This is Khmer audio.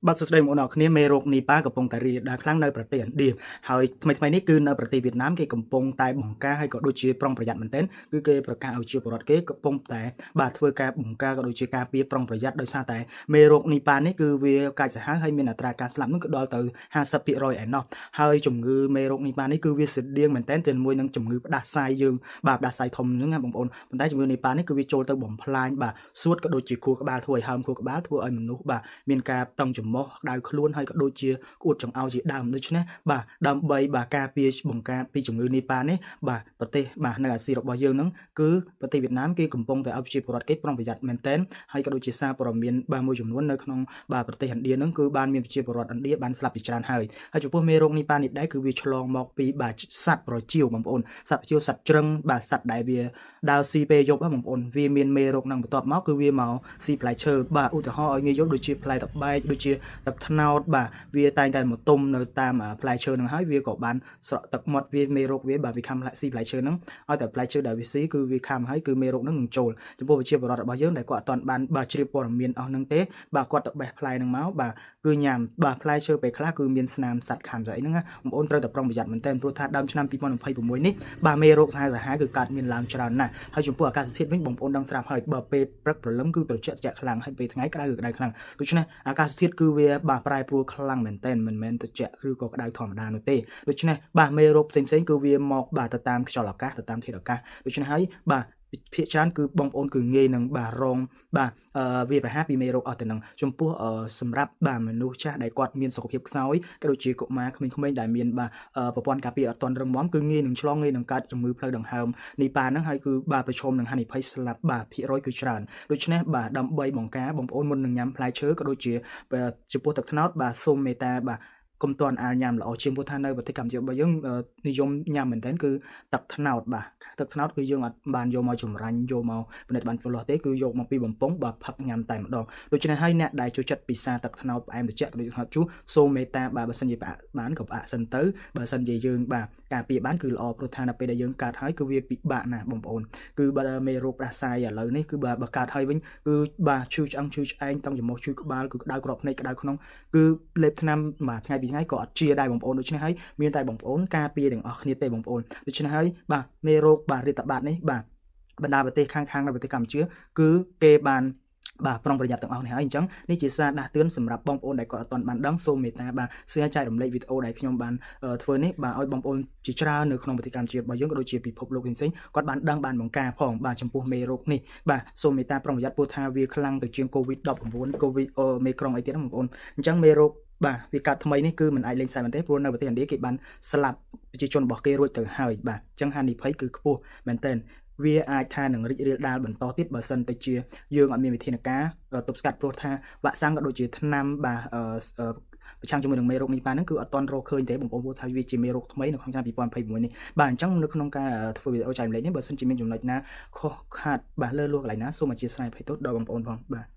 បាទសួស្តីបងប្អូនអរគ្នាមេរោគនីប៉ាកំពុងតែរីករាលដាលខ្លាំងនៅប្រទេសឥណ្ឌាហើយថ្មីៗនេះគឺនៅប្រទេសវៀតណាមគេកំពុងតែបង្ការហើយក៏ដូចជាប្រុងប្រយ័ត្នមែនទែនគឺគេប្រកាសឲ្យជាពលរដ្ឋគេកំពុងតែបាទធ្វើការបង្ការក៏ដូចជាការពារប្រុងប្រយ័ត្នដោយសារតែមេរោគនីប៉ានេះគឺវាកាចសាហាវហើយមានអត្រាការស្លាប់នោះគឺដល់ទៅ50%ឯណោះហើយជំងឺមេរោគនីប៉ានេះគឺវាស្រដៀងមែនទែនជាមួយនឹងជំងឺផ្ដាសាយយើងបាទផ្ដាសាយធំហ្នឹងណាបងប្អូនប៉ុន្តែជំងឺនីប៉ានេះគឺវាចូលទៅបំផ្លាញបាទសួតក៏ដូចជាខួរក្បាលធ្វើឲ្យហើមខួរក្បាលធ្វើឲ្យមនុស្សបាទមានការតឹងច្រមុះក្តៅខ្លួនហើយក៏ដូចជាក្អួតចង្អោរជាដើមដូច្នេះបាទដើម្បីបាទការពារបង្ការពីជំងឺនីប៉ានេះបាទប្រទេសបាទនៅអាស៊ីរបស់យើងហ្នឹងគឺប្រទេសវៀតណាមគេកំពុងតែឲ្យប្រជាពលរដ្ឋគេប្រុងប្រយ័ត្នមែនទែនហើយក៏ដូចជាសារព័ត៌មានបាទមួយចំនួននៅក្នុងបាទប្រទេសឥណ្ឌាហ្នឹងគឺបានមានប្រជាពលរដ្ឋឥណ្ឌាបានស្លាប់ជាច្រើនហើយហើយចំពោះមេរោគនីប៉ានេះដែរគឺវាឆ្លងមកពីបាទសត្វប្រជៀវបងប្អូនសត្វប្រជៀវសត្វជ្រឹងបាទសត្វដែលវាដើរស៊ីពេលយប់ហ្នឹងបងប្អូនវាមានមេរោគហ្នឹងបន្ទាប់មកគឺវាមកស៊ីផ្លែឈើបាទឧទាហរណ៍ឲ្យងាយយល់ដូចជាផ្លែតបែកដូចជាទឹកត្នោតបាទវាតែងតែមកទុំនៅតាមផ្លែឈើហ្នឹងហើយវាក៏បានស្រក់ទឹកមាត់វាមេរោគវាបាទវាខំស៊ីផ្លែឈើហ្នឹងឲ្យតែផ្លែឈើដែលវាស៊ីគឺវាខំហើយគឺមេរោគហ្នឹងនឹងចូលចំពោះប្រជាពលរដ្ឋរបស់យើងដែលគាត់អត់ទាន់បានបាទជ្រាបព័ត៌មានអស់ហ្នឹងទេបាទគាត់ទៅបេះផ្លែហ្នឹងមកបាទគឺញ៉ាំបាទផ្លែឈើពេលខ្លះគឺមានស្នាមសត្វខាំស្អីហ្នឹងណាបងប្អូនត្រូវតែប្រុងប្រយ័ត្នមែនទែនព្រោះថាដើមឆ្នាំ2026នេះបាទមេរោគសាហាវសាហាវគឺកើតមានឡើងច្រើនណាស់ហើយចំពោះអាកាសធាតុវិញបងប្អូនដឹងស្រាប់ហើយបើពេលព្រឹកព្រលឹមគឺត្រជាក់ត្រជាក់ខ្លាំងហើយពេលថ្ងៃក្តៅគឺក្តៅខ្លាំងដូច្នេះអាកាសធាតុគឺវាបាទប្រែប្រួលខ្លាំងមែនទែនមិនមែនត្រជាក់ឬក៏ក្តៅធម្មតានោះទេដូច្នេះបាទមេរោគផ្សេងៗគឺវាមកបាទទៅតាមខ្យល់អាកាសទៅតាមធាតុអាកាសដូច្នេះហើយបាទភាគច្រើនគឺបងប្អូនគឺងាយនឹងបាទរងបាទវាប្រហារពីមេរោគអស់ទៅនឹងចំពោះសម្រាប់បាទមនុស្សចាស់ដែលគាត់មានសុខភាពខ្សោយក៏ដូចជាកុមារក្មេងៗដែលមានបាទប្រព័ន្ធការពារអត់ទាន់រឹងមាំគឺងាយនឹងឆ្លងងាយនឹងកើតជំងឺផ្លូវដង្ហើមនីប៉ាហ្នឹងហើយគឺបាទប្រឈមនឹងហានិភ័យស្លាប់បាទភាគរយគឺច្រើនដូច្នេះបាទដើម្បីបង្ការបងប្អូនមុននឹងញ៉ាំផ្លែឈើក៏ដូចជាចំពោះទឹកត្នោតបាទសូមមេត្តាបាទកុំទាន់អាលញ៉ាំល្អជាងព្រោះថានៅប្រទេសកម្ពុជារបស់យើងនិយមញ៉ាំមែនទែនគឺទឹកត្នោតបាទទឹកត្នោតគឺយើងអត់បានយកមកចម្រាញ់យកមកផលិតបានផ្លោះទេគឺយកមកពីបំពង់បាទផឹកញ៉ាំតែម្ដងដូច្នេះហើយអ្នកដែលចូលចិត្តពិសាទឹកត្នោតផ្អែមត្រជាក់ក៏ដូចជាជូរសូមមេត្តាបាទបើសិនជាផ្អាកបានក៏ផ្អាកសិនទៅបើសិនជាយើងបាទការពារបានគឺល្អព្រោះថានៅពេលដែលយើងកើតហើយគឺវាពិបាកណាស់បងប្អូនគឺបើមេរោគផ្ដាសាយឥឡូវនេះគឺបើកើតហើយវិញគឺបាទឈឺឆ្អឹងឈឺឆ្អែងតង់ច្រមុះឈឺក្បាលគឺក្តៅក្របភ្នែកក្តៅក្នុងគឺលេបថ្នាំមួយថ្ងៃពីរថ្ងៃក៏អត់ជាដែរបងប្អូនដូច្នេះហើយមានតែបងប្អូនការពារទាំងអស់គ្នាទេបងប្អូនដូច្នេះហើយបាទមេរោគបាទរាតត្បាតនេះបាទបណ្ដាប្រទេសខាងៗនៅប្រទេសកម្ពុជាគឺគេបានបាទប្រុងប្រយ័ត្នទាំងអស់នេះហើយអញ្ចឹងនេះជាសារដាស់តឿនសម្រាប់បងប្អូនដែលគាត់អត់ទាន់បានដឹងសូមមេត្តាបាទ share ចែករំលែកវីដេអូដែលខ្ញុំបានធ្វើនេះបាទឲ្យបងប្អូនជាច្រើននៅក្នុងប្រទេសកម្ពុជារបស់យើងក៏ដូចជាពិភពលោកផ្សេងៗគាត់បានដឹងបានបង្ការផងបាទចំពោះមេរោគនេះបាទសូមមេត្តាប្រុងប្រយ័ត្នព្រោះថាវាខ្លាំងទៅជាង COVID-19 COVID មេក្រុងអីទៀតណាបងប្អូនអញ្ចឹងមេរោគបាទវាកើតថ្មីនេះគឺមិនអាចលេងសើចបានទេព្រោះនៅប្រទេសឥណ្ឌាគេបានស្លាប់ប្រជាជនរបស់គេរួចទៅហើយបាទអញ្ចឹងហានិភ័យគឺខ្ពស់មែនទែនវាអាចថានឹងរីករាលដាលបន្តទៀតបើសិនទៅជាយើងអត់មានវិធានការទប់ស្កាត់ព្រោះថាវ៉ាក់សាំងក៏ដូចជាថ្នាំបាទប្រឆាំងជាមួយនឹងមេរោគនេះបានហ្នឹងគឺអត់ទាន់រកឃើញទេបងប្អូនព្រោះថាវាជាមេរោគថ្មីនៅក្នុងឆ្នាំ2026នេះបាទអញ្ចឹងនៅក្នុងការធ្វើវីដេអូចែករំលែកនេះបើសិនជាមានចំណុចណាខុសខាតបាទលើលួសកន្លែងណាសូមអធ្យាស្រ័យអភ័យទោសដល់បងប្អូនផងបាទ។